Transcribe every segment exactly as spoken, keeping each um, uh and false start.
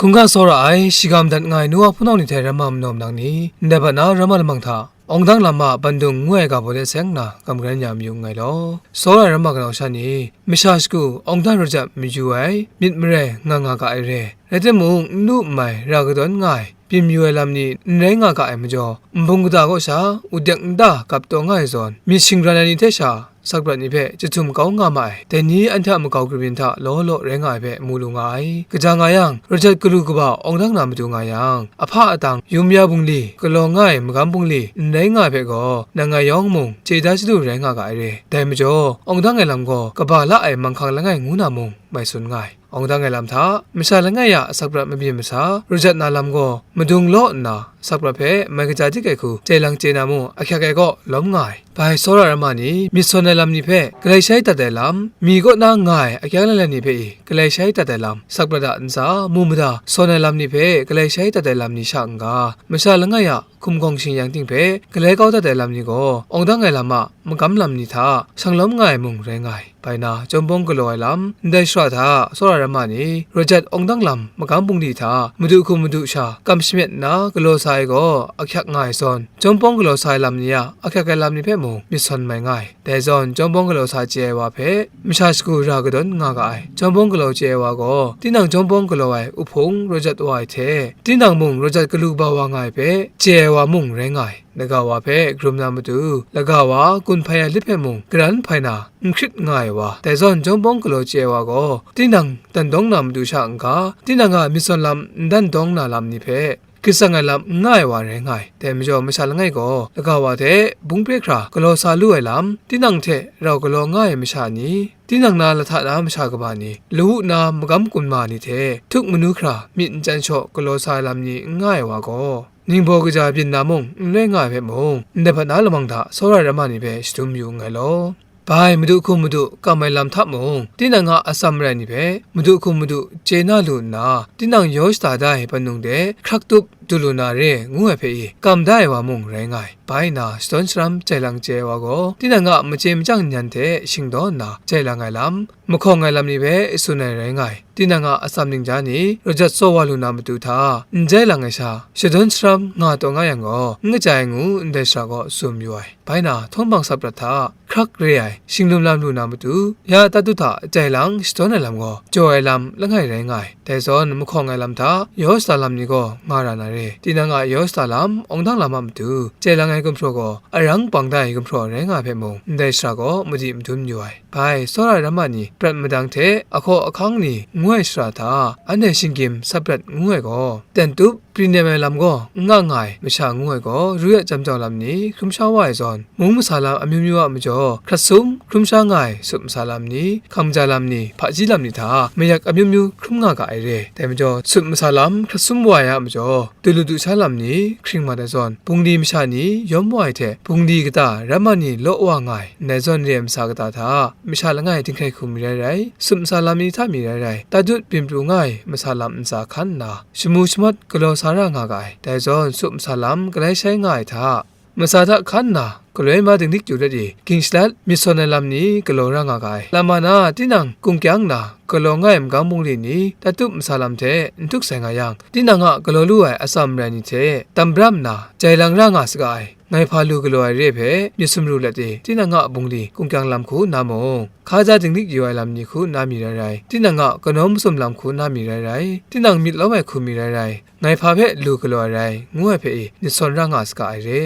Hkungga tsawra ai, shigam dat nga ai nu wa hpunau ni hte ramma manaw manang ni, ndai bat na ramma lamang hta, awng dang lam a bandung ngu ai ga baw de seng nna, kam garan ya mayu nngai law. Tsawra ai ramma kanau sha ni, masha shagu awng dang rajat mayu ai, myit marai nga nga ga ai re. Rai timung, n lu n mai, ra kadawn nga ai, byin mayu ai lam ni n rai nga ga ai majaw, nbung kata kaw sha, udek nta gap taw nga ai zawn, myit shingran ai ni hte sha, sakprat ni hpe chyahtum kau nga ma ai. Dai ni anhte a makau kabyin hta law law rai nga ai hpe mu lu nga ai. Kaja nga yang, rajat kalu kaba awng dang na matu nga yang, ahpa atang, yum ya bungli, galaw nga ai magam bungli n rai nga ai hpe gaw, nang ngai yawng mung, chye da chyalu rai nga ga ai re. Dai majaw, awng dang ai lam gaw, kaba la ai manghkang langai ngu na mung, mai tsun nga ai. Awng dang ai lam hta, masha langai a sakprat mabyin masa, rajat na lam gaw, madung law nna, sakprat hpe mai kaja dik ai hku, chye lang chye na mung, ahkyak ai kaw lawm nga ai. Bai tsawra ai ramma ni, myit sawn ai lam ni hpe, galai shai dat ai lam, mi kaw na nga ai akyang lai lai ni hpe i, galai shai dat ai lam, sakprat a ntsa, mu mada, sawn ai lam ni hpe, galai shai dat ai lam ni sha n-ga, masha langai a hkum hkawng shing-yang ting hpe, galai kau dat ai lam ni gaw, awng dang ai lam a magam lam ni hta, shang lawm nga ai mung rai nga ai. Bai na, chyawm bawng galaw ai lam, ndai shara hta tsawra ai ramma ni, rajat awng dang lam magam bungli hta, madu hkum madu sha, kam shamyet nna galaw sa ai gaw, ahkyak nga ai zawn, chyawm bawng galaw sa ai lam ni a ahkyak ai lam ni hpe mung myit sawn mai nga ai. Dai zawn, chyawm bawng galaw sa chye ai wa hpe, masha shagu ra kadawn nga ga ai. Chyawm bawng galaw chye ai wa gaw, tinang chyawm bawng galaw ai uhpung rajat wa ai hte, tinang mung rajat kalu kaba wa nga ai hpe, chye ai wa mung rai nga ai. Laga wa hpe karum na matu, laga wa gun hpai ai lit hpe mung garan hpai na n hkrit nga ai wa, dai zawn chyawm bawng galaw chye ai wa gaw, tinang dan dawng na matu sha n-ga, tinang a myit sawn lam n dan dawng na lam ni hpe, hkrit tsang ai lam n nga ai wa rai nga ai. Dai majaw masha langai gaw, laga wa hte bung pre hkra galaw sa lu ai lam, tinang hte rau galaw nga ai masha ni, tinang na lahta na masha kaba ni, lawu na magam gun ma ni hte htuk manu hkra myit n chyan shaw galaw sa ai lam ni n nga ai wa gaw, ningbaw kaja byin na mung n rai nga ai hpe mung, ndai hpat na lamang hta tsawra ai ramma ni hpe shadum yu nngai law. Bai, madu hkum madu kam ai lam hta mung, tinang a atsam rai ni hpe, madu hkum madu chye na lu nna, tinang yaw shada da ai hpang de hkrak tup du lu na re, ngu ai hpe i, kam da ai wa mung rai nga ai. Bai na, shadawn sharam jai lang chye ai wa gaw, tinang a machye machyang nyan hte shingdaw nna jai lang ai lam, mahkawng ai lam ni hpe tsun ai rai nga ai. Tinang a atsam ningja ni rajat tsaw wa lu na matu hta, n jai lang ai sha, shadawn sharam nga taw nga yang gaw, n kaja ai ngu ndai shara gaw tsun yu ai. Bai na, htawng hpang saprat hta hkrak re ai, shinglum lam lu na matu, ya tatut hta jai lang shadawn ai lam gaw, jaw ai lam langai rai nga ai. Dai zawn, mahkawng ai lam hta yaw shada lam ni gaw nga ra na re. Tinang a yaw shada lam, awng dang lam a matu, jai lang ai gumhpraw gaw, arang bang da ai gumhpraw rai nga ai hpe mung, ndai shara gaw madi madun yu ai. Bai, tsawra ai ramma ni prat madang hte ahkaw ahkang ni ngu ai shara hta, anhte shinggyim saprat ngu ai gaw, ten tup, pri nem ai lam gaw n nga nga ai masha ngu ai gaw, ru ya chyam jau lam ni hkrum sha wa ai zawn, mung masa lam amyu myu a majaw hkrat sum hkrum sha nga ai sup masa lam ni, hkam ja lam ni, hpaji lam ni hta mayak amyu myu hkrum nga ga ai re. Dai majaw, sup masa lam hkrat sum wa ai a majaw, du lu du sha lam ni hkring mat ai zawn, bungli masha ni yawm wa ai hte, bungli kata ramma ni law wa nga ai, ndai zawn re ai masa kata hta, masha langai dinghkai hku mi rai rai, sup masa lam ni hta mi rai rai, tatut byin pru nga ai masa lam ntsa hkan nna, shamu shamawt galaw sa ra nga ga ai. Dai zawn, sup masa lam galai shai nga ai hta, masa hta hkan nna, galoi ma dinglik yu let i, ging shalat myit sawn ai lam ni galaw ra nga ga ai. Lama na, tinang kungkyang na, galaw nga ai magam bungli ni, tatut masa lam hte n htuk sai nga yang, tinang a galaw lu ai atsam rai ni hte, tam bram nna, jai lang ra nga saga ai. Ngai hpa lu galaw ai re hpe, myit sumru let i, tinang a bungli kungkyang lam hku nna mung, hkaja dinglik yu ai lam ni hku nna mi rai rai, tinang a kanawn masum lam hku nna mi rai rai, tinang myit lawm ai hku mi rai rai, ngai hpa hpe lu galaw ai rai, ngu ai hpe i myit sawn ra nga saga ai re.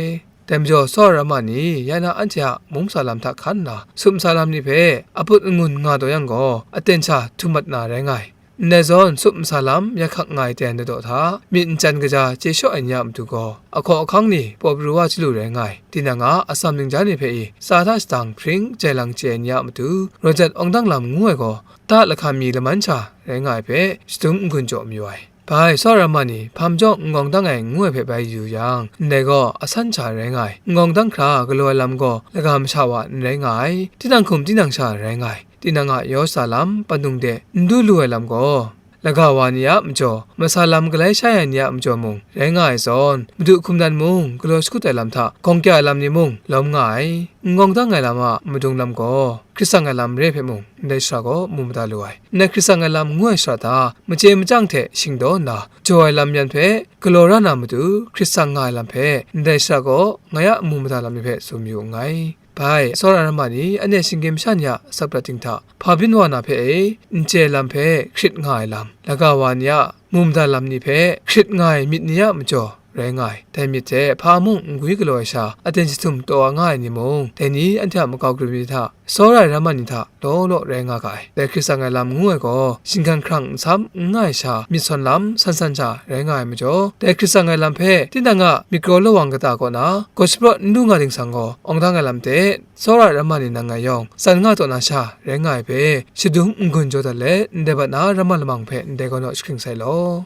Dai majaw, tsawra ai ramma ni ya na anhte a mung masa lam hta hkan nna, sup masa lam ni hpe aput angun nga taw yang gaw, aten sha htum mat na rai nga ai. Ndai zawn, sup masa lam ya hkak nga ai ten dadaw hta, myit n chyan kaja chye shaw ai ni a matu gaw, ahkaw ahkang ni paw pru wa chyalu rai nga ai. Tinang a atsam ningja ni hpe i, tsa hta shadang hpring jai lang chye ai ni a matu, raw jat awng dang lam ngu ai gaw, ta lahkam mi laman sha rai nga ai hpe, shadum n-gun jaw mayu ai. Bai, tsawra ai ramma ni hpa majaw n-gawng dang ai ngu ai hpe bai yu yang, ndai gaw asan sha rai nga ai. N-gawng dang hkra galaw ai lam gaw, laga masha wa n rai nga ai, tinang hkum tinang sha rai nga ai. Tinang a yaw shada lam, pandung de n du lu ai lam gaw, laga wa ni a majaw, masa lam galai shai ai ni a majaw mung rai nga ai zawn, madu hkum dan mung galaw shakut ai lam hta, gawng kya ai lam ni mung lawm nga ai. n ngawng dang ai lam a madung lam gaw, hkrit tsang ai lam re ai hpe mung, ndai shara gaw mu mada lu ai. Ndai hkrit tsang ai lam ngu ai shara hta, machye machyang hte shingdaw nna, jaw ai lam yan hpe galaw ra na matu, hkrit tsang nga ai lam hpe, ndai shara gaw ngai a mu mada lam ni hpe tsun mayu nngai. Bai, tsawra ai ramma ni, anhte shinggyim masha ni a asak prat ting hta hpa byin wa na hpe e, n chye lam hpe hkrit nga ai lam, laga wa ni a mu mada lam ni hpe hkrit nga ai myit ni a majaw rai nga ai. Dai myit hte hpa mung n gwi galaw ai sha, aten jahtum taw nga ai ni mung, dai ni anhte a makau grup ni hta, tsawra ai ramma ni hta law law rai nga ga ai. Dai hkrit tsang ai lam ngu ai gaw, shinggan hkrang nsam n nga ai sha, myit sawn lam san san sha rai nga ai majaw, dai hkrit tsang ai lam hpe tinang a myit kraw lawang kata kaw na gaw shapraw n lu nga ding sang gaw, awng dang ai lam hte, tsawra ai ramma ni nang ngai yawng, tsan nga taw na sha rai nga ai hpe, shadum n-gun jaw dat let, ndai bat na ramma lamang hpe ndai gaw naw jahkring sai law.